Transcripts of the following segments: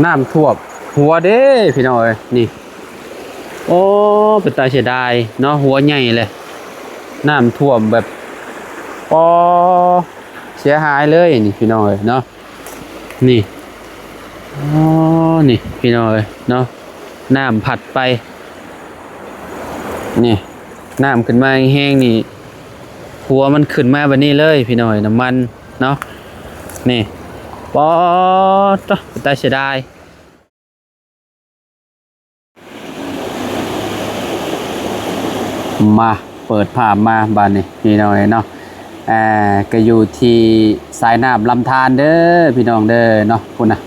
ນ້ຳຖ້ວມຫົວເດ້ພີ່ນ້ອງເອີຍ ນີ້. ໂອ້ ເປັນຕາເສຍດາຍເນາະ ຫົວໃຫຍ່ເລີຍ. ນ້ຳຖ້ວມແບບ ອໍ ເສຍຫາຍເລີຍນີ້ພີ່ນ້ອງເອີຍເນາະ. ນີ້ ອໍ ນີ້ພີ່ນ້ອງເອີຍເນາະ ນ້ຳພັດໄປ ນີ້ ນ້ຳຂຶ້ນມາແຮງໆນີ້ ຫົວມັນຂຶ້ນມາແບບນີ້ເລີຍພີ່ນ້ອງເອີຍ ນ້ຳມັນເນາະ. ນີ້ ປອດ ຕາເສຍດາຍ. ມາ ເປີດພາບມາບາດນີ້ພີ່ນ້ອງເອີຍເນາະ ອ່າ ກໍຢູ່ທີ່ສາຍນ້ຳລຳທານເດີພີ່ນ້ອງເດີເນາະ. ພຸ້ນນະ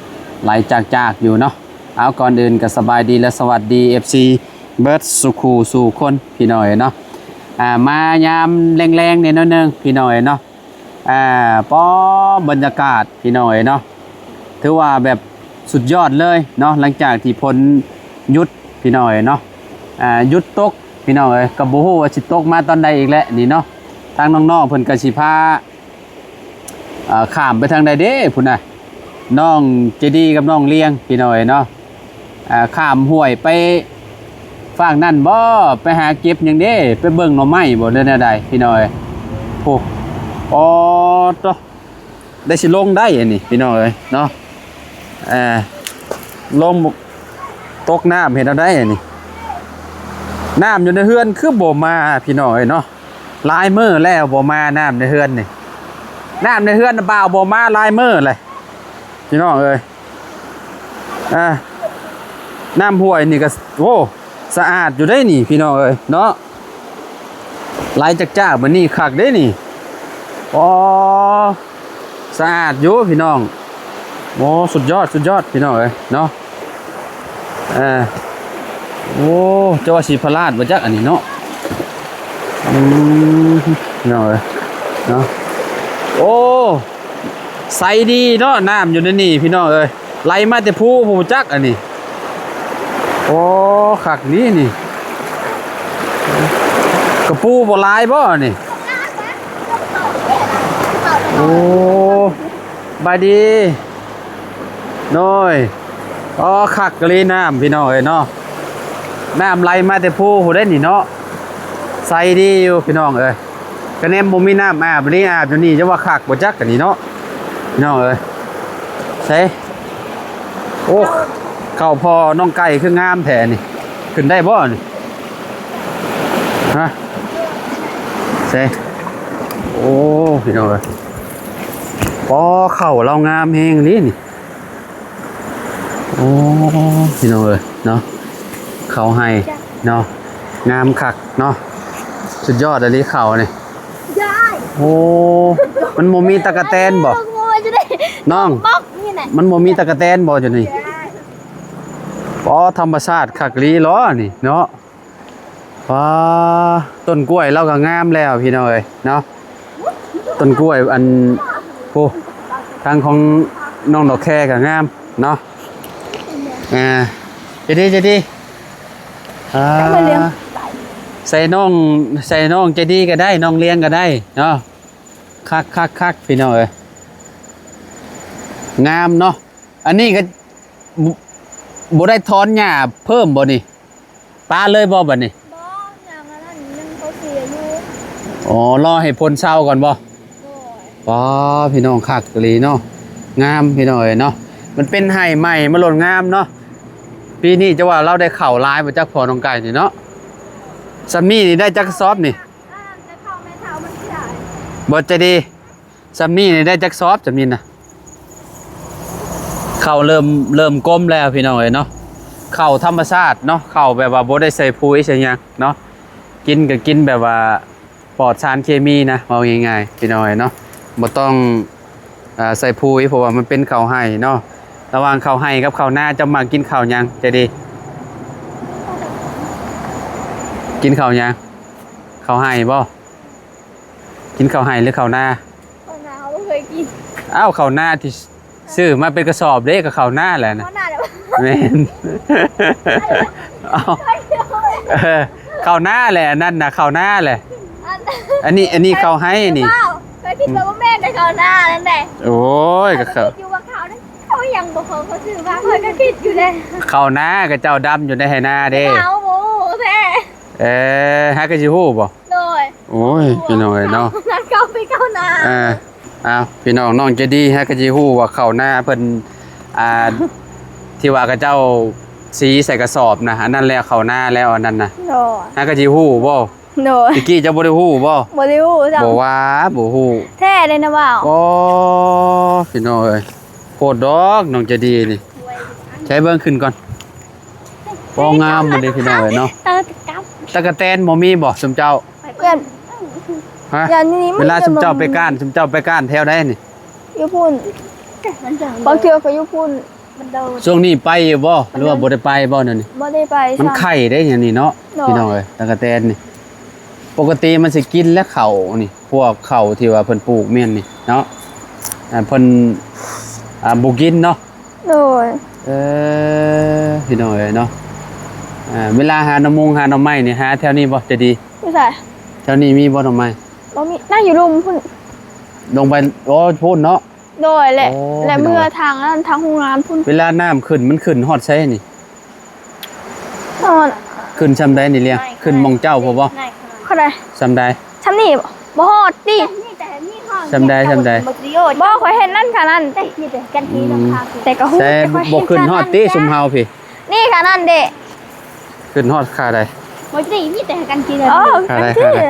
ໄຫຼຈາກໆຢູ່ເນາະ. ເອົາ ກ່ອນອື່ນກໍສະບາຍດີ ແລະ ສະຫວັດດີ ເອັຟຊີ ເບິດສູ່ຄູ່ສູ່ຄົນພີ່ນ້ອງເອີຍເນາະ. ອ່າ ມາຍາມແລງໆນີ້ໜ້ອຍໜຶ່ງພີ່ນ້ອງເອີຍເນາະ. ອ່າ ປ້ອ ບັນຍາກາດພີ່ນ້ອງເອີຍເນາະ ຖືວ່າແບບສຸດຍອດເລີຍເນາະ ຫຼັງຈາກທີ່ຝົນຢຸດພີ່ນ້ອງເອີຍເນາະ. ອ່າ ຢຸດຕົກພີ່ນ້ອງເອີຍ ກໍບໍ່ຮູ້ວ່າຊິຕົກມາຕອນໃດອີກແຫຼະນີ້ເນາະ. ທາງນ້ອງໆເພິ່ນກໍຊິພາ ເອີ ຂ້າມໄປທາງໃດເດ້ພຸ້ນນະ ນ້ອງໃຈດີກັບນ້ອງລຽງພີ່ນ້ອງເອີຍເນາະ. ອ່າ ຂ້າມຫ້ວຍໄປຟາກນັ້ນບໍ ໄປຫາເກັບຫຍັງເດ້ ໄປເບິ່ງໜໍ່ໄມ້ບໍ ຫຼືແນວໃດພີ່ນ້ອງເອີຍ. ໂອ້ ອໍ ໂຕ ໄດ້ຊິລົງໄດ້ອັນນີ້ພີ່ນ້ອງເອີຍເນາະ. ອ່າ ລົງຕົກນ້ຳເຮັດແນວໃດອັນນີ້. ນ້ຳຢູ່ໃນເຮືອນຄືບໍ່ມາພີ່ນ້ອງເອີຍເນາະ ຫຼາຍມື້ແລ້ວບໍ່ມາ ນ້ຳໃນເຮືອນນີ້. ນ້ຳໃນເຮືອນນະບ່າວບໍ່ມາຫຼາຍມື້ແຫຼະພີ່ນ້ອງເອີຍ. ອ່າ ນ້ຳຫ້ວຍນີ້ກໍ ໂອ້ ສະອາດຢູ່ເດ້ນີ້ພີ່ນ້ອງເອີຍເນາະ. ໄຫຼຈາກໆ ບາດນີ້ຄັກເດ້ນີ້. ອໍ ສະອາດຢູ່ພີ່ນ້ອງ. ໂອ້ ສຸດຍອດ ສຸດຍອດພີ່ນ້ອງເອີຍເນາະ. ເອີ ໂອ້ ເຈົ້າວ່າຊິພະລາດບໍ່ຈັກອັນນີ້ເນາະ. ອືມ ພີ່ນ້ອງເອີຍເນາະ. ໂອ້ ໃສດີເນາະ ນ້ຳຢູ່ໃນນີ້ພີ່ນ້ອງເອີຍ ໄຫຼມາແຕ່ພູພຸ້ນຈັກອັນນີ້. ໂອ້ ຄັກນີ້ນີ້ ກະປູບໍ່ຫຼາຍບໍ່ນີ້? ໂອ້ ສະບາຍດີ. ໂດຍ ອໍ ຄັກອີ່ຫຼີນ້ຳພີ່ນ້ອງເອີຍເນາະ. ນ້ຳໄຫຼມາແຕ່ພູພຸ້ນເດ້ນີ້ເນາະ ໃສດີຢູ່ພີ່ນ້ອງເອີຍ. ກະແນມບໍ່ມີນ້ຳອາບ ນີ້ອາບຢູ່ນີ້ ຈະວ່າຄັກບໍ່ຈັກອັນນີ້ເນາະ ພີ່ນ້ອງເອີຍ. ໃສ ໂອ້ ເຂົ້າພໍ່ນ້ອງໄກ່ຄືງາມແທ້ນີ້ ຂຶ້ນໄດ້ບໍ່ນີ້? ຮະ ໃສ ໂອ້ ພີ່ນ້ອງເອີຍ ປໍ ເຂົ້າລາວງາມແຮງນີ້ນີ້. ໂອ້ ພີ່ນ້ອງເອີຍເນາະ ເຂົ້າໄຮ່ເນາະ ງາມຄັກເນາະ ສຸດຍອດອີ່ຫຼີເຂົ້ານີ້. ໂອ້ ມັນບໍ່ມີຕັກກະແຕນບໍ່ນ້ອງ? ມັນບໍ່ມີຕັກກະແຕນບໍ່ຢູ່ນີ້? ອໍ ທຳມະຊາດຄັກອີ່ຫຼີເນາະ. ວ້າ ຕົ້ນກ້ວຍລາວກໍງາມແລ້ວພີ່ນ້ອງເອີຍເນາະ. ຕົ້ນກ້ວຍອັນ ໂອ້ ທາງຂອງນ້ອງດອກແຄກໍງາມເນາະ. ອ່າ ໃຈດີ ໃຈດີ ອ່າ ໃສ່ນ້ອງ ໃສ່ນ້ອງໃຈດີກໍໄດ້ ນ້ອງລຽງກໍໄດ້ເນາະ. ຄັກໆໆ ພີ່ນ້ອງເອີຍ ງາມເນາະ. ອັນນີ້ກໍ ບໍ່ ບໍ່ໄດ້ຖອນຫຍ້າເພີ່ມບໍ່ນີ້? ປະເລີຍບໍ່ບັດນີ້? ບໍ່ ຫຍ້າມັນອັນໜຶ່ງເຂົາເສຍຢູ່. ອໍ ລໍໃຫ້ຝົນເຊົາກ່ອນບໍ່? ໂດຍ. ປ້າ ພີ່ນ້ອງ ຄັກອີ່ຫຼີເນາະ ງາມພີ່ນ້ອງເອີຍເນາະ. ມັນເປັນໄຮ່ໃໝ່ ມັນໂລດງາມເນາະ. ປີນີ້ຈະວ່າລາວໄດ້ເຂົ້າຫຼາຍບໍ່ຈັກ ພໍ່ນ້ອງໄກ່ນີ້ເນາະ. ສ່ຳນີ້ນີ້ໄດ້ຈັກກະສອບນີ້? ອ່າ ແຕ່ເຂົ້າແມ່ເຖົ້າມັນຊິຫຼາຍ. ບໍ່ ໃຈດີ ສ່ຳນີ້ນີ້ໄດ້ຈັກສອບ ສ່ຳນີ້ນະ? ເຂົ້າເລີ່ມ ເລີ່ມກົມແລ້ວພີ່ນ້ອງເອີຍເນາະ. ເຂົ້າທຳມະຊາດເນາະ ເຂົ້າແບບວ່າບໍ່ໄດ້ໃສ່ປຸ໋ຍໃສ່ຫຍັງເນາະ. ກິນກໍກິນແບບວ່າປອດສານເຄມີນະ ເວົ້າງ່າຍໆ ພີ່ນ້ອງເອີຍເນາະ. ບໍ່ຕ້ອງ ອ່າ ໃສ່ປຸ໋ຍ ເພາະວ່າມັນເປັນເຂົ້າໄຮ່ເນາະ. ລະຫວ່າງເຂົ້າໄຮ່ກັບເຂົ້ານາ ເຈົ້າມັກກິນເຂົ້າຫຍັງ ໃຈດີ? ກິນເຂົ້າຫຍັງ? ເຂົ້າໄຮ່ບໍ່? ກິນເຂົ້າໄຮ່ ຫຼື ເຂົ້ານາ? ເຂົ້ານາ ເຮົາບໍ່ເຄີຍກິນ. ອ້າວ ເຂົ້ານາທີ່ຊື້ມາເປັນກະສອບເດ້ ກໍເຂົ້ານາແຫຼະນະ. ເຂົ້ານາແຫຼະ. ແມ່ນ. ເອົາ ເອີ ເຂົ້ານາແຫຼະ ອັນນັ້ນນະ ເຂົ້ານາແຫຼະ. ອັນ ອັນນີ້ ອັນນີ້ເຂົ້າໄຮ່ນີ້. ເຈົ້າ ເຄີຍກິນບໍ່? ບໍ່ແມ່ນເດ້ ເຂົ້ານານັ້ນແຫຼະ. ໂອ້ຍ ກໍເຂົ້າ ເຄີຍກິນຢູ່ວ່າເຂົ້ານັ້ນ. ຍັງບໍ່ພໍ ເຂົາຊື້ມາ ຂ້ອຍກໍຄິດຢູ່ເດ້ ເຂົ້ານາ ຂະເຈົ້າດຳຢູ່ໃນໄຮ່ນາເດ້ ເອົາ ບໍ່ຮູ້ແທ້ ເອີ ຫາກໍຊິຮູ້ບໍ່? ໂດຍ ໂອ້ຍ ພີ່ນ້ອງເອີຍເນາະ ເຂົ້າໄປເຂົ້ານາ ເອີ ອ້າວ ພີ່ນ້ອງ ນ້ອງໃຈດີ ຫາກໍຊິຮູ້ວ່າເຂົ້ານາເພິ່ນ ອ່າ ທີ່ວ່າຂະເຈົ້າສີໃສ່ກະສອບນະ ອັນນັ້ນແລ້ວ ເຂົ້ານາແລ້ວ ອັນນັ້ນນະ ໂດຍ ຫາກໍຊິຮູ້ບໍ່? ໂດຍ ຕະກີ້ເຈົ້າບໍ່ໄດ້ຮູ້ບໍ່? ບໍ່ໄດ້ຮູ້ຊ້ຳ ບໍ່ວ່າບໍ່ຮູ້ ແທ້ເດ້ນະບ່າວ ໂອ້ ພີ່ນ້ອງເອີຍ ໂພດດອກ ນ້ອງໃຈດີນີ້ ໃຊ້ເບິ່ງຂຶ້ນກ່ອນ ບໍ່ງາມໝົດເດ້ ພີ່ນ້ອງເອີຍເນາະ ຕະກະແຕນບໍ່ມີບໍ່ ຊຸມເຈົ້າ? ເພື່ອນ ຮະ ເວລາຊຸມເຈົ້າໄປກ້ານ ຊຸມເຈົ້າໄປກ້ານແຖວໃດນີ້? ຢູ່ພຸ້ນ ບາງເທື່ອກໍຢູ່ພຸ້ນ ຊ່ວງນີ້ໄປຢູ່ບໍ່ ຫຼືວ່າບໍ່ໄດ້ໄປບໍ່ ແນວນີ້? ບໍ່ໄດ້ໄປ ມັນໄຂ່ເດ້ ແນວນີ້ເນາະ ໂດຍ ພີ່ນ້ອງເອີຍ ຕະກະແຕນນີ້ ປົກກະຕິມັນຊິກິນແຫຼະເຂົ້ານີ້ ພວກເຂົ້າທີ່ວ່າເພິ່ນປູກແມ່ນນີ້ເນາະ ອ່າ ເພິ່ນ ອ່າ ບໍ່ກິນເນາະ ໂດຍ ເອີ ພີ່ນ້ອງເອີຍເນາະ ອ່າ ເວລາຫາໜໍ່ມຸງຫາໜໍ່ໄມ້ນີ້ ຫາແຖວນີ້ບໍ່ ໃຈດີ? ຢູ່ໃສ? ແຖວນີ້ມີບໍ່ໜໍ່ໄມ້? ບໍ່ມີ ນະ ຢູ່ລຸ່ມພຸ້ນ ລົງໄປ ໂອ້ ພຸ້ນເນາະ ໂດຍ ແລະ ໂອ້ ແລະ ພີ່ນ້ອງ ເມືອທາງນັ້ນ ທາງໂຮງງານພຸ້ນ ເວລານ້ຳຂຶ້ນ ມັນຂຶ້ນຮອດໃສນີ້? ຮອດ ຂຶ້ນຊ່ຳໃດນີ້ລຽງ? ຂຶ້ນໝ່ອງເຈົ້າພຸ້ນບໍ່? ເທົ່າໃດ? ຊ່ຳໃດ? ຊ່ຳນີ້ບໍ່? ບໍ່ຮອດຕິ? ຊ່ຳໃດ? ຊ່ຳໃດ? ບໍ່ ຂ້ອຍເຫັນນັ້ນຂະນັ້ນ ອືມ ແຕ່ກໍຮູ້ ແຕ່ຂ້ອຍເຫັນ ບໍ່ຂຶ້ນຮອດຕິ ຂະນັ້ນ ຊຸມເຮົາພີ້? ນີ້ຂະນັ້ນເດ ຂຶ້ນຮອດຂາໃດ? ບໍ່ໄດ້ມີແຕ່ກັນທີ່ເດີ ອໍ ຂາໃດ? ຂາໃດ?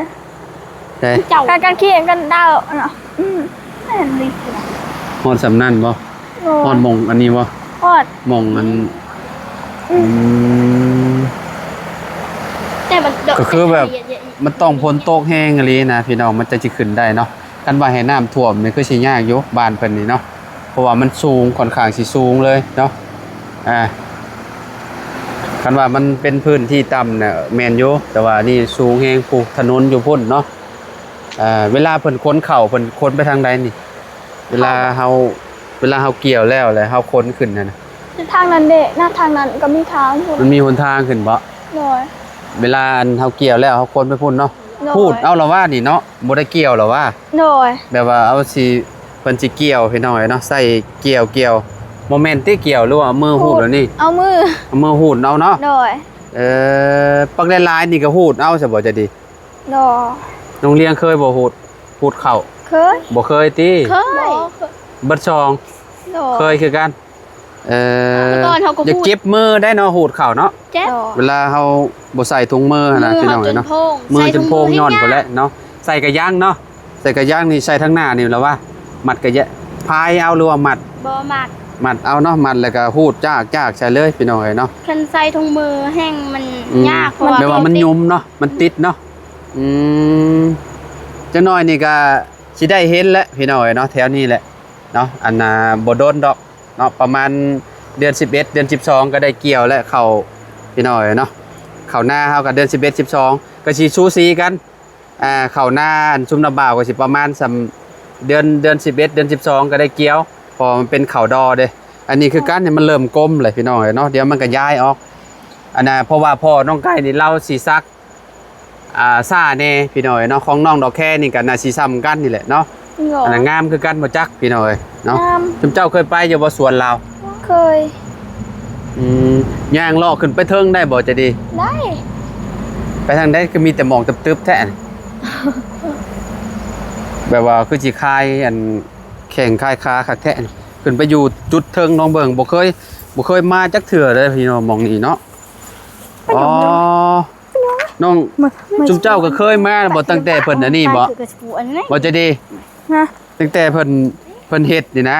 ໃດ? ເຈົ້າ ການ ການຂີ່ກັນດາວເນາະ ອືມ ແມ່ນນີ້ ຮອດສ່ຳນັ້ນບໍ່? ໂອ້ ຮອດໝ່ອງອັນນີ້ບໍ່? ຮອດ ໝ່ອງອັນ ອືມ ອືມ ແຕ່ມັນ ກໍຄືແບບ ມັນຕ້ອງຝົນຕົກແຮງອີ່ຫຼີນະ ພີ່ນ້ອງ ມັນຈັ່ງຊິຂຶ້ນໄດ້ເນາະ. ຄັນວ່າໃຫ້ນ້ຳຖ້ວມນີ້ຄືຊິຍາກຢູ່ບ້ານເພິ່ນນີ້ເນາະ ເພາະວ່າມັນສູງ ຂ້ອນຂ້າງຊິສູງເລີຍເນາະ ອ່າ ຄັນວ່າມັນເປັນພື້ນທີ່ຕ່ຳນະແມ່ນຢູ່ ແຕ່ວ່ານີ້ສູງແຮງ ພູຖະໜົນຢູ່ພຸ້ນເນາະ ອ່າ ເວລາເພິ່ນຂົນເຂົ້າ ເພິ່ນຂົນໄປທາງໃດນີ້? ເວລາເຮົາ ເວລາເຮົາກ່ຽວແລ້ວ ແລ້ວເຮົາຂົນຂຶ້ນຫັ້ນນະ ທາງນັ້ນເດ້ ນະ ທາງນັ້ນກໍມີທາງພຸ້ນ ມັນມີຫົນທາງຂຶ້ນບໍ່? ໂດຍ ເວລາອັນເຮົາກ່ຽວແລ້ວ ເຮົາຂົນໄປພຸ້ນເນາະ ໂດຍ ຮູດເອົາລະວ່ານີ້ເນາະ ບໍ່ໄດ້ກ່ຽວລະວ່າ ໂດຍ ແບບວ່າເອົາຊິ ເພິ່ນຊິກ່ຽວ ພີ່ນ້ອງເອີຍເນາະ ໃສ່ກ່ຽວ ກ່ຽວ ບໍ່ແມ່ນຕິກ່ຽວ ຫຼືວ່າເອົາມືຮູດແບບນີ້? ເອົາມື ເອົາມືຮູດເອົາເນາະ ໂດຍ ເອີ ປັກຫຼາຍໆນີ້ກໍຮູດເອົາຊະບໍ່ ໃຈດີ? ໂດຍ ນ້ອງລຽງເຄີຍບໍ່ ຮູດ ຮູດເຂົ້າ? ເຄີຍ ບໍ່ເຄີຍຕິ? ເຄີຍ ບໍ່ ເບິດສອງ ໂດຍ ເຄີຍຄືກັນ ເອີ ແຕ່ກ່ອນເຮົາກໍ ຢາກເຈັບມືໄດ໋ເນາະ ຮູດເຂົ້າເນາະ ເຈັບ ເວລາເຮົາບໍ່ໃສ່ຖົງມືຫັ້ນນະ ພີ່ນ້ອງເອີຍເນາະ ມືຈົນໂພງ ໃສ່ຖົງມື ຍ້ອນພຸ້ນແຫຼະເນາະ ໃສ່ກະຍັງເນາະ ໃສ່ກະຍັງນີ້ ໃສ່ທາງໜ້ານີ້ລະວ່າ ມັດກະຍະ ພາຍເອົາ ຫຼືວ່າມັດ? ບໍ່ ມັດ ມັດເອົາເນາະ ມັດແລ້ວກະຮູດຈາກໆໃສ່ເລີຍ ພີ່ນ້ອງເອີຍເນາະ ຄັນໃສ່ຖົງມືແຮງມັນ ອືມ ຍາກ ເພາະວ່າ ແບບວ່າມັນຫຍຸ້ມເນາະ ມັນຕິດເນາະ ອືມ ຈັກໜ້ອຍນີ້ກະຊິໄດ້ເຫັນແຫຼະ ພີ່ນ້ອງເອີຍເນາະ ແຖວນີ້ແຫຼະເນາະ ອັນນ່າ ບໍ່ດົນດອກ ເນາະ ປະມານເດືອນສິບເອັດ ເດືອນສິບສອງ ກໍໄດ້ກ່ຽວແລ້ວເຂົ້າ ພີ່ນ້ອງເອີຍເນາະ ເຂົ້ານາເຮົາກໍເດືອນສິບເອັດ ສິບສອງ ກໍຊິສູສີກັນ ອ່າ ເຂົ້ານາອັນຊຸມນ້າບ່າວກໍຊິປະມານສ່ຳເດືອນ ເດືອນສິບເອັດ ເດືອນສິບສອງ ກໍໄດ້ກ່ຽວ ເພາະວ່າມັນເປັນເຂົ້າດໍເດ້ ອັນນີ້ຄືກັນ ມັນເລີ່ມກົມແລ້ວ ພີ່ນ້ອງເອີຍເນາະ ດຽວມັນກໍຍ້າຍອອກ ອັນນ່າ ເພາະວ່າພໍ່ນ້ອງໄກ່ນີ້ລາວຊິສັກ ອ່າ ຊ້າແດ່ພີ່ນ້ອງເອີຍເນາະ ຂອງນ້ອງດອກແຄນີ້ກໍໜ້າຊິຊ່ຳກັນນີ້ແຫຼະເນາະ ໂດຍ ອັນນັ້ນງາມຄືກັນບໍ່ຈັກພີ່ນ້ອງເອີຍເນາະ ງາມ ຊຸມເຈົ້າເຄີຍໄປຢູ່ບໍ່ສວນລາວ? ເຄີຍ ອືມ ຍ່າງເລາະຂຶ້ນໄປເທິງໄດ້ບໍ່ ໃຈດີ? ໄດ້ ໄປທາງໃດຄືມີແຕ່ໝອກຕຶບໆແທ້ ແບບວ່າຄືຊິຄາຍອັນແຂ້ງຄາຍຂາຄັກແທ້ ຂຶ້ນໄປຢູ່ຈຸດເທິງລອງເບິ່ງ ບໍ່ເຄີຍ ບໍ່ເຄີຍມາຈັກເທື່ອເລີຍພີ່ນ້ອງ ໝ່ອງນີ້ເນາະ ອໍ ນ້ອງ ຊຸມເຈົ້າກໍເຄີຍມາບໍ່ ຕັ້ງແຕ່ເພິ່ນອັນນີ້ບໍ່? ບໍ່ໃຈດີ ຮະ ຕັ້ງແຕ່ເພິ່ນ ເພິ່ນເຮັດນີ້ນະ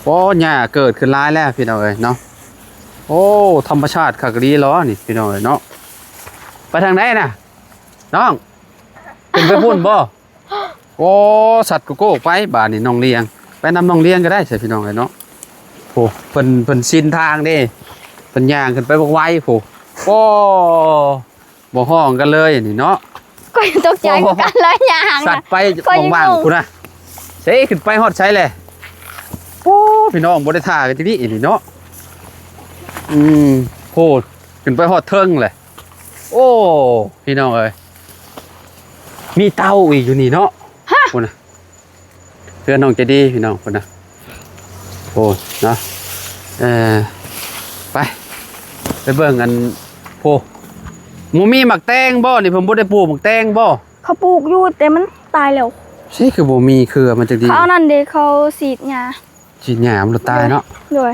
ໂອ້ ຫຍ້າເກີດຂຶ້ນຫຼາຍແລ້ວພີ່ນ້ອງເອີຍເນາະ ໂອ້ ທຳມະຊາດຄັກອີ່ຫຼີເນາະນີ້ພີ່ນ້ອງເອີຍເນາະ ໄປທາງໃດນະນ້ອງ? ຂຶ້ນໄປພຸ້ນບໍ່? ໂອ້ ສັດໂກໂກ້ໄປ ບາດນີ້ນ້ອງລຽງ ໄປນຳນ້ອງລຽງກໍໄດ້ຊະພີ່ນ້ອງເອີຍເນາະ ໂອ້ ເພິ່ນ ເພິ່ນຊິນທາງເດ້ ເພິ່ນຍ່າງຂຶ້ນໄປບັກໄວພຸ້ນ ໂອ້ ບໍ່ຮ້ອງກັນເລີຍນີ້ເນາະ ຂ້ອຍຕົກໃຈຄືກັນເລີຍ ຍ່າງ ສັດໄປຫວ່າງໆພຸ້ນນະ ເຊ ຂຶ້ນໄປຮອດໃສແຫຼະ ໂອ້ ພີ່ນ້ອງ ບໍ່ໄດ້ຖ້າກັນຈັກນີ້ນີ້ເນາະ ອືມ ໂອ້ ຂຶ້ນໄປຮອອດເທິງແຫຼະ ໂອ້ ພີ່ນ້ອງເອີຍ ມີເຕົາອີກຢູ່ນີ້ເນາະ ຮະ ພຸ້ນນະ ເຮືອນນ້ອງໃຈດີພີ່ນ້ອງ ພຸ້ນນະ ໂອ້ โอ้ เนาะ เอ่อ ไป ไปเบิ่งอัน โอ้ บ่มีหมากแตงบ่นี่ เพิ่นบ่ได้ปลูกหมากแตงบ่ เขาปลูกอยู่ แต่มันตายแล้ว สิคือบ่มีเครือมันจักดี เขาเอานั่นเด้ เขาฉีดยา ฉีดยามันตายเนาะ โดย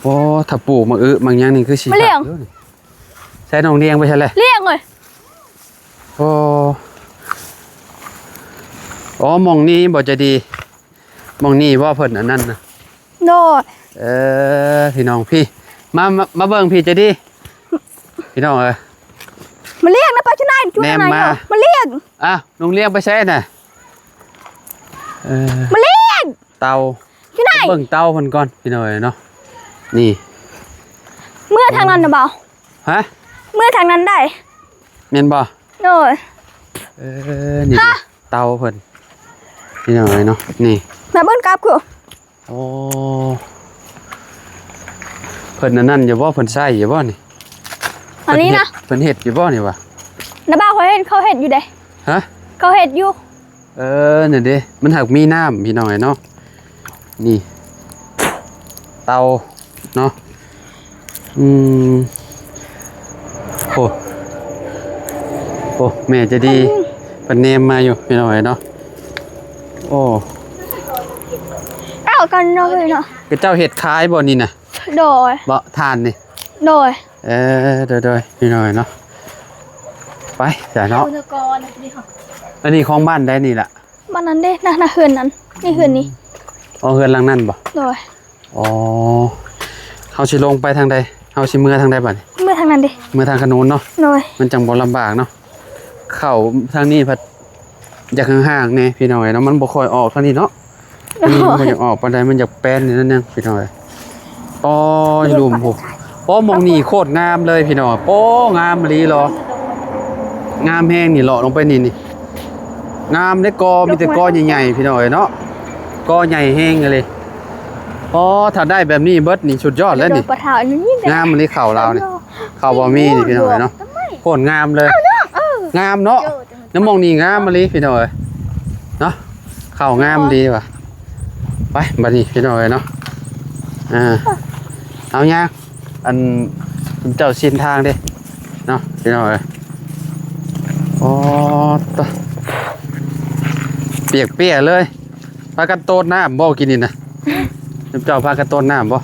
โอ้ ถ้าปลูกหมากอึหมากหยังนี่คือสิ มาเลี้ยง คักอยู่นี่ ใส่น้องเลี้ยงไปใส่เลย เลี้ยงเลย โอ้ อ๋อ หม่องนี้บ่จะดี หม่องนี้บ่เพิ่นอันนั้นนะ โดย เออ พี่น้องพี่ มา มา มาเบิ่งพี่จะดี พี่น้องเอ้ย มาเลี้ยงนะ ไปที่ไหน จุดไหน แนมมา เนาะ มาเลี้ยง อ้าว น้องเลี้ยงไปใส่น่ะ เออ มาเลี้ยง เต่า อยู่ไหน เบิ่งเต่าเพิ่นก่อนพี่น้องเอ้ยเนาะ นี่ เมือทางนั้นน่ะบ่ ฮะ เมือทางนั้นได้ แม่นบ่ โดย เออ นี่ ฮะ เต่าเพิ่น พี่น้องเอ้ยเนาะ นี่ มาเบิ่งกลับคือ โอ้ เพิ่นอันนั้นอยู่บ่ เพิ่นใส่อยู่บ่นี่ อันนี้นะ เพิ่นเฮ็ด เพิ่นเฮ็ดอยู่บ่นี่วะ น้าบ่าวเขาเห็น เขาเฮ็ดอยู่เด้ ฮะ เขาเฮ็ดอยู่ เออ นั่นเด้ มันหากมีน้ำพี่น้องเอ้ยเนาะ นี่ เต่าเนาะ อืม โอ้ โอ้ แม่จะดี เพิ่นแนมมาอยู่พี่น้องเอ้ยเนาะ โอ้ เอากันเนาะเนาะ คือเจ้าเฮ็ดขายบ่นี่นะ โดย บ่ ถ่านนี่ โดย เออ โดย โดย พี่น้องเนาะ ไปจ้ะเนาะ อันนี้ของบ้านใดนี่ล่ะ บ้านนั้นเด้ นะ นะ เฮือนนั้น นี่เฮือนนี้ อ๋อ เฮือนหลังนั้นบ่ โดย อ๋อ เฮาสิลงไปทางใด เฮาสิเมือทางใดบัดนี้ เมือทางนั้นเด้ เมือทางขนุนเนาะ โดย มันจั่งบ่ลำบากเนาะ เข้าทางนี้พัด อยากห่างๆแหน่พี่น้องเอ้ยเนาะ มันบ่ค่อยออกทางนี้เนาะ อันนี้มันบ่อยากออกปานใด มันอยากแปนนิดนึงพี่น้องเอ้ย โอ้ย ลุ่มพุ้น โอ้ หม่องนี้โคตรงามเลยพี่น้อง โอ้ งามอีหลีหรอ งามแฮงนี่ เลาะลงไปนี่ นี่ งามเด้ กอมีแต่กอใหญ่ๆพี่น้องเอ้ยเนาะ กอใหญ่แฮงอีหลี โอ้ ถ้าได้แบบนี้เบิดนี่สุดยอดแล้วนี่ งามอีหลี เข้าลาวนี่ เข้าบ่มีนี่พี่น้องเอ้ยเนาะ โคตรงามเลย งามเนาะ น้ำหม่องนี้งามอีหลีพี่น้องเอ้ยเนาะ เข้างามดีว่ะ ไปบัดนี้พี่น้องเอ้ยเนาะ อ่า เอาย่าง อันเจ้าเส้นทางเด้เนาะพี่น้องเอ้ย โอ้ ตะ เปียกเปียเลย พากันโตดน้ำบ่กินนี่นะ เจ้าพากันโตดน้ำบ่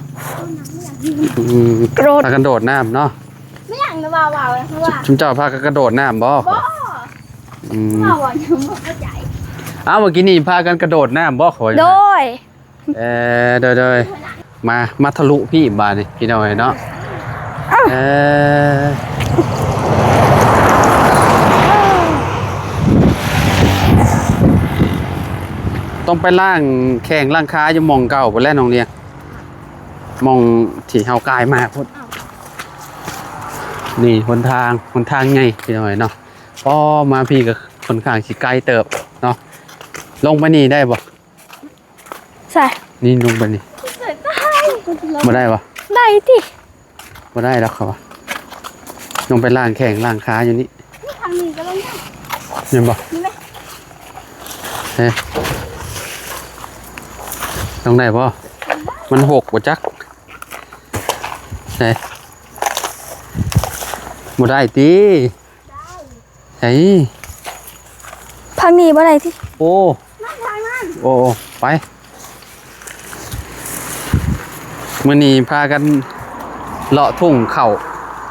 อืม โกรธ พากันโดดน้ำเนาะ ไม่อย่างนะว่าว่าว่า ชุมเจ้าพากันกระโดดน้ำบ่ บ่ อืม ว่าว่ายังบ่เข้าใจ อ้าว เมื่อกี้นี่พากันกระโดดน้ำบ่ เขาว่าจั่ง โด นั้น ย เออ โดย โดย มา มาทะลุพี่บาดนี่พี่น้องเอ้ยเนาะ เอ้า เออ ต้องไปล้างแข้งล้างขาอยู่หม่องเก่าพุ้นแหละน้องเลี้ยง หม่องที่เฮากายมาพุ้น นี่หนทาง หนทางใหญ่พี่น้องเอ้ยเนาะ พอมาพี่ก็ค่อนข้างสิไกลเติบเนาะ ลงไปนี่ได้บ่ ใช่ นี่ลงไปนี่ บ่ได้บ่ ได้ติ บ่ได้ดอกเขาว่า ลงไปล้างแข้งล้างขาอยู่นี่ นี่ทางนี้ก็ลงได้ เห็นบ่ นี่ไหม เฮ้ย ลงได้บ่ มันหกบ่จัก เฮ้ย บ่ได้ติ ไอ้ พักนี้บ่ได้ติ โอ้ โอ้ ไป มื้อนี้พากันเลาะทุ่งข้าว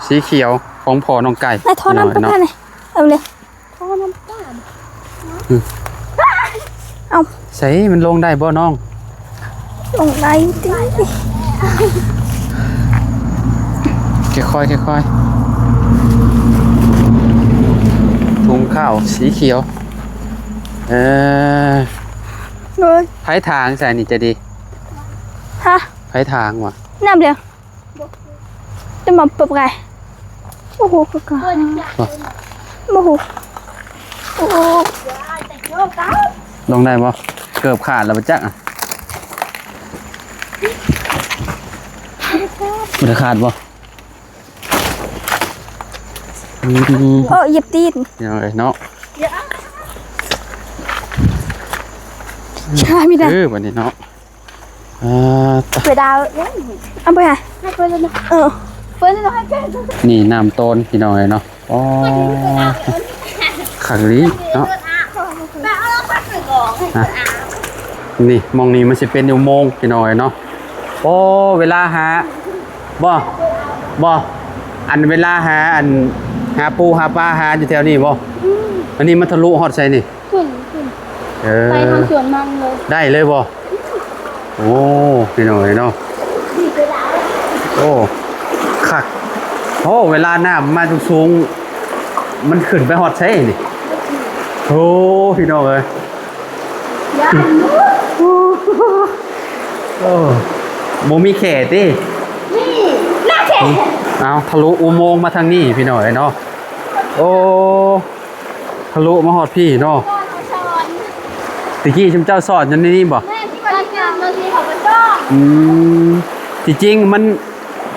สีเขียวของพ่อน้องไก่ นายท่อน้ำ น้อยเนาะ ปะทานนี่ เอาเลย ท่อน้ำปลา อืม เอา ใส่มันลงได้บ่น้อง ลงได้ติ ค่อยๆ ค่อยๆ ทุ่งข้าวสีเขียว เออ โดย ไผถางใส่นี่จะดี ฮะ ไผถางวะ น้ำเดียว จะมาปรับไง โอ้โห ปรับไง บ่ โอ้โห โอ้โห ลงได้บ่ เกือบขาดแล้วบ่จักอะ บ่ได้ขาดบ่ อืม โอ้ เหยียบตีน เอาเลยเนาะ ใช่ ไม่ได้ เออ บัดนี้เนาะ อ่า ເວລາ ເອົາໄປຫາ ໃຫ້ເປີດເລີຍເນາະ ເອີ ເປີດເລີຍເນາະ ໃຫ້ເປີດ ນີ້ນ້ຳຕົ້ນພີ່ນ້ອງເອີຍເນາະ. ອໍ ຄັກອີ່ຫຼີເນາະ. ອ່ະ ນີ້ ໝ່ອງນີ້ມັນຊິເປັນອຸໂມງພີ່ນ້ອງເອີຍເນາະ. ໂອ້ ເວລາຫາ ບໍ່ ບໍ່ ອັນເວລາຫາ ອັນ ຫາປູຫາປາ ຫາຢູ່ແຖວນີ້ບໍ່? ອືມ ອັນນີ້ມັນທະລຸຮອດໃສນີ້? ຂຶ້ນ ຂຶ້ນ ເອີ ໄປທາງສວນມັນເລີຍ ໄດ້ເລີຍບໍ່? ໂອ້ ພີ່ນ້ອງເອີຍເນາະ ໂອ້ ຄັກ. ໂອ້ ເວລານ້ຳມາສູງໆ ມັນຂຶ້ນໄປຮອດໃສນີ້? ໂອ້ ພີ່ນ້ອງເອີຍ ໂອ້ ບໍ່ມີແຂ້ຕິ? ນີ້ ໜ້າແຂ້ ເອົາ ທະລຸອຸໂມງມາທາງນີ້ພີ່ນ້ອງເອີຍເນາະ. ໂອ້ ທະລຸມາຮອດພີ້ເນາະ. ຕະກີ້ຊຸມເຈົ້າສອນຢູ່ໃນນີ້ບໍ່? ແມ່ນ ທີ່ວ່າເຈົ້າໜ້າທີ່ເຂົາກໍສອນ. ອືມ ທີ່ຈິງມັນ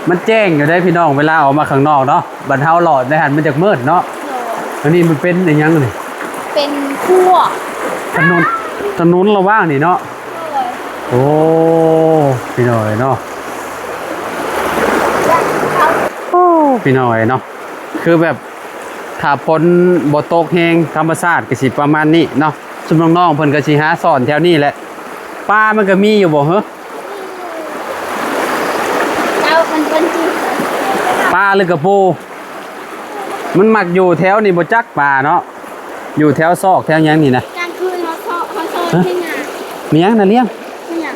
ມັນແຈ້ງຢູ່ເດ້ພີ່ນ້ອງ ເວລາອອກມາຂ້າງນອກເນາະ. ບັດເຮົາຫຼອດໃນຫັ້ນມັນຈະມືດເນາະ. ໂດຍ ອັນນີ້ມັນເປັນອີຫຍັງນີ້? ເປັນຂົວ ຖະໜົນ ຖະໜົນລະຫວ່າງນີ້ເນາະ. ໂດຍ ໂອ້ ພີ່ນ້ອງເອີຍເນາະ ໂອ້ ພີ່ນ້ອງເອີຍເນາະ ຄືແບບ ຖ້າຝົນບໍ່ຕົກແຮງ ທຳມະຊາດກໍຊິປະມານນີ້ເນາະ. ຊຸມນ້ອງໆເພິ່ນກໍຊິຫາສອນແຖວນີ້ແຫຼະ. ປາມັນກໍມີຢູ່ບໍ່ເຮີ? ເຈົ້າ ມັນເປັນທີ່ ປາຫຼືກະປູ? ມັນມັກຢູ່ແຖວນີ້ບໍ່ຈັກປາເນາະ ຢູ່ແຖວຊອກແຖວຫຍັງນີ້ນະ. ກາງຄືນເຮົາຊອກ ເຮົາຊອກ ຮະ? ເຮັດຫຍັງ? ມີຫຍັງນະລ້ຽງ? ມີຫຍັງ?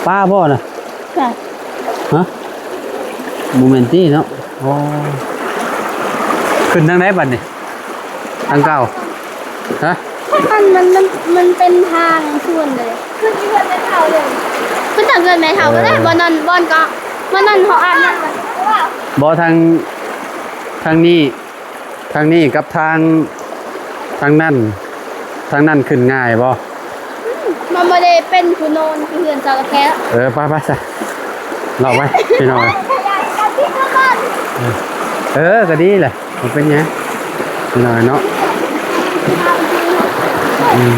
ປາບໍ່ນະ? ໃຊ່ ຮະ? ບໍ່ແມ່ນຕິເນາະ. ອໍ ຂຶ້ນທາງໃດບັດນີ້? ທາງເກົ່າ ຮະ? ມັນ ມັນ ມັນ ມັນເປັນທາງສວນເລີຍ ຂຶ້ນເຮືອນແມ່ເຖົ້າເລີຍ ຂຶ້ນທາງເຮືອນແມ່ເຖົ້າກໍໄດ້. ເອີ ບ່ອນນັ້ນ ບ່ອນກໍ ບ່ອນນັ້ນເຮົາອາບນ້ຳ ບໍ່ ທາງ ທາງນີ້ ທາງນີ້ກັບທາງ ທາງນັ້ນ ທາງນັ້ນຂຶ້ນງ່າຍບໍ່? ອືມ ມັນບໍ່ໄດ້ເປັນຄູນອນຄືເຮືອນເຈົ້າແທ້. ເອີ ໄປໆຊະ ເລາະໄປພີ່ນ້ອງ. ເອີ ເອີ ກໍດີແຫຼະ ບໍ່ເປັນຫຍັງພີ່ນ້ອງເນາະ. ອືມ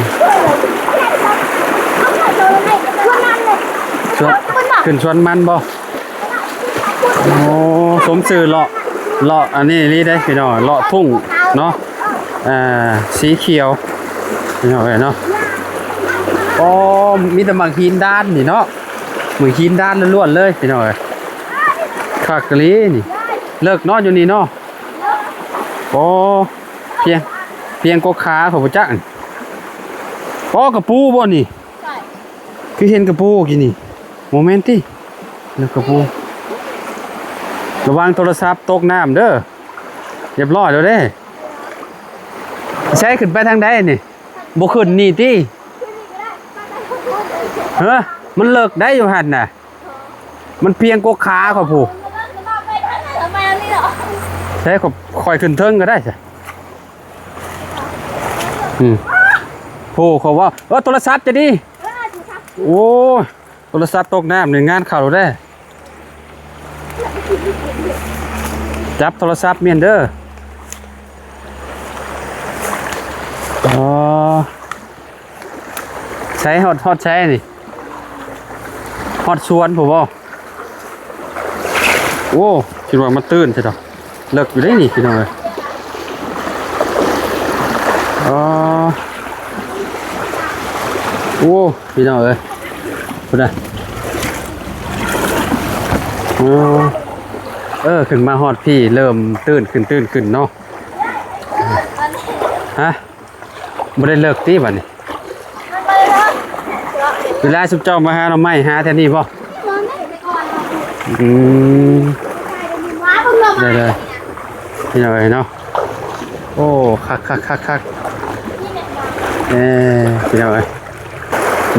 ສວນ ຂຶ້ນສວນມັນບໍ່? ໂອ້ ສົມຊື່ເລາະ ເລາະອັນນີ້ອີ່ຫຼີເດ້ພີ່ນ້ອງ ເລາະທົ່ງເນາະ. ເອີ ສີຂຽວພີ່ນ້ອງເອີຍເນາະ. ໂອ້ ມີແຕ່ໝາກຫີນດ້ານນີ້ເນາະ ໝາກຫີນດ້ານລ້ວນໆເລີຍພີ່ນ້ອງເອີຍ. ຄັກອີ່ຫຼີນີ້ ເລິກເນາະ ຢູ່ນີ້ເນາະ. ໂອ້ ພຽງ ພຽງກວ່າຂາຂ້ອຍບໍ່ຈັກ. ອໍ ກະປູບໍ່ນີ້? ຄືເຫັນກະປູກີ້ນີ້ ບໍ່ແມ່ນຕິ? ແລ້ວກະປູ ລະວັງໂທລະສັບຕົກນ້ຳເດີ. ຮຽບຮ້ອຍແລ້ວເດ້. ໃຊ້ຂຶ້ນໄປທາງໃດນີ້? ບໍ່ຂຶ້ນນີ້ຕິ? ເຮີ ມັນເລິກໄດ໋ຢູ່ຫັ້ນນະ ມັນພຽງກວ່າຂາຂ້ອຍພຸ້ນ. ໃຊ້ຂ້ອຍ ຂ້ອຍຂຶ້ນເທິງກໍໄດ້ຊະ. ອືມ ໂອ້ ເຂົາວ່າ ເອີ ໂທລະສັບຈະດີ. ໂອ້ຍ ໂທລະສັບຕົກນ້ຳນີ້ງານເຂົ້າແລ້ວເດ້. ຈັບໂທລະສັບແມ່ນເດີ. ອໍ ໃສ ຮອດ ຮອດໃສນີ້? ຮອດສວນພຸ້ນບໍ່? ໂອ້ ຄິດວ່າມັນຕື້ນຊະດອກ. ເລິກຢູ່ເດ້ນີ້ພີ່ນ້ອງເອີຍ. ອໍ ໂອ້ ພີ່ນ້ອງເອີຍ ພຸ້ນນະ. ເອີ ເອີ ຂຶ້ນມາຮອດພີ້ເລີ່ມຕື້ນຂຶ້ນ ຕື້ນຂຶ້ນເນາະ. ຮະ? ບໍ່ໄດ້ເລິກຕິບັດນີ້? ເວລາຊຸມເຈົ້າມາຫາໜໍ່ໄມ້ ຫາແຖວນີ້ບໍ່? ອືມ ໄດ້ໆ ພີ່ນ້ອງເອີຍເນາະ. ໂອ້ ຄັກໆໆໆ ເອີ ພີ່ນ້ອງເອີຍ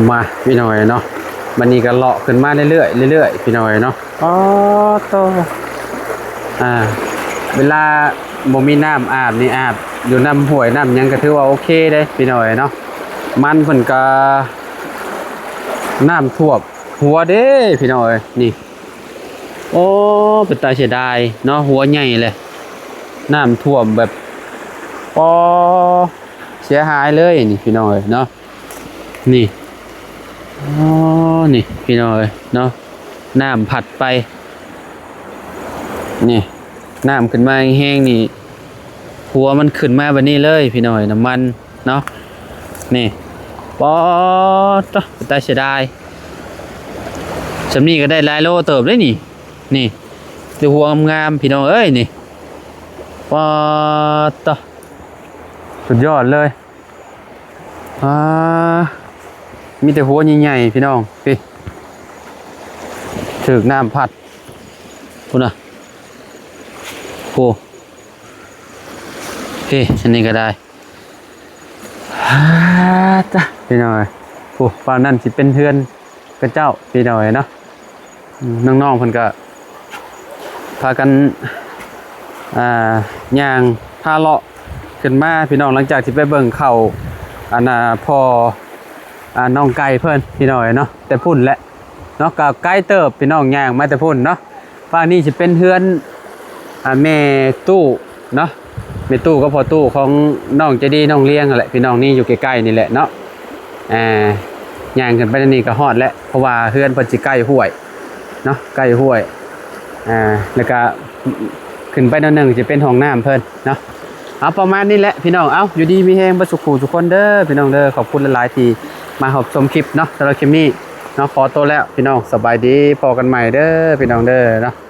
ມາ ພີ່ນ້ອງເອີຍເນາະ. ບັດນີ້ກໍເລາະຂຶ້ນມາເລື້ອຍໆ ເລື້ອຍໆ ພີ່ນ້ອງເອີຍເນາະ. ອໍ ໂຕ ອ່າ ເວລາບໍ່ມີນ້ຳອາບນີ້ ອາບຢູ່ນ້ຳຫ້ວຍນ້ຳຫຍັງກໍຖືວ່າໂອເຄເດ້ພີ່ນ້ອງເອີຍເນາະ. ມັນເພິ່ນກໍນ້ຳຖ້ວມຫົວເດ້ພີ່ນ້ອງເອີຍນີ້. ໂອ້ ເປັນຕາເສຍດາຍເນາະ ຫົວໃຫຍ່ເລີຍ ນ້ຳຖ້ວມແບບ ອໍ ເສຍຫາຍເລີຍນີ້ພີ່ນ້ອງເອີຍເນາະ. ນີ້ ອໍ ນີ້ພີ່ນ້ອງເອີຍເນາະ ນ້ຳພັດໄປ ນີ້ ນ້ຳຂຶ້ນມາແຮງໆນີ້ ຫົວມັນຂຶ້ນມາແບບນີ້ເລີຍພີ່ນ້ອງເອີຍ ນ້ຳມັນເນາະ ນີ້ ປາດໂທ້ ເປັນຕາເສຍດາຍ ສ່ຳນີ້ກໍໄດ້ຫຼາຍໂລເຕີບເດ້ນີ້ ນີ້ ແຕ່ຫົວງາມໆ ພີ່ນ້ອງເອີຍ ນີ້ ປາດໂທ້ ສຸດຍອດເລີຍ ອ່າ ມີແຕ່ຫົວໃຫຍ່ໆ ພີ່ນ້ອງ ພີ້ ຖືກນ້ຳພັດ ພຸ້ນນະ ໂອ້ ພີ້ ອັນນີ້ກໍໄດ້ ອ່າ ຕະ ພີ່ນ້ອງເອີຍ ໂອ້ ຝັ່ງນັ້ນຊິເປັນເຮືອນ ຂະເຈົ້າ ພີ່ນ້ອງເອີຍເນາະ ອືມ ນ້ອງໆເພິ່ນກະພາກັນ ອ່າ ຍ່າງພາເລາະຂຶ້ນມາ ພີ່ນ້ອງ ຫຼັງຈາກທີ່ໄປເບິ່ງເຂົ້າ ອັນນ່າ ພໍ່ ອ່າ ນ້ອງໄກ່ເພິ່ນ ພີ່ນ້ອງເອີຍເນາະ ແຕ່ພຸ້ນແຫຼະເນາະ ກະໄກເຕີບ ພີ່ນ້ອງ ຍ່າງມາແຕ່ພຸ້ນເນາະ ຝັ່ງນີ້ຊິເປັນເຮືອນ ອ່າ ແມ່ຕູ້ເນາະ ແມ່ຕູ້ກັບພໍ່ຕູ້ຂອງນ້ອງໃຈດີ ນ້ອງລຽງຫັ້ນແຫຼະ ພີ່ນ້ອງ ນີ້ຢູ່ໃກ້ໆນີ້ແຫຼະເນາະ ອ່າ ຍ່າງຂຶ້ນໄປທາງນີ້ກໍຮອດແລ້ວ ເພາະວ່າເຮືອນເພິ່ນຊິໃກ້ຫ້ວຍເນາະ ໃກ້ຫ້ວຍ ອ່າ ແລ້ວກໍຂຶ້ນໄປໜ້ອຍໜຶ່ງຊິເປັນຫ້ອງນ້ຳເພິ່ນເນາະ ເອົາ ປະມານນີ້ແຫຼະ ພີ່ນ້ອງ ເອົາ ຢູ່ດີມີແຮງເບິດສູ່ຄູ່ສູ່ຄົນເດີ ພີ່ນ້ອງເດີ ຂອບຄຸນຫຼາຍໆທີ່ມາຮັບຊົມຄລິບເນາະ ສຳລັບຄລິບນີ້ເນາະ ຂໍໂຕແລ້ວ ພີ່ນ້ອງ ສະບາຍດີ ພໍ້ກັນໃໝ່ເດີ ພີ່ນ້ອງເດີເນາະ.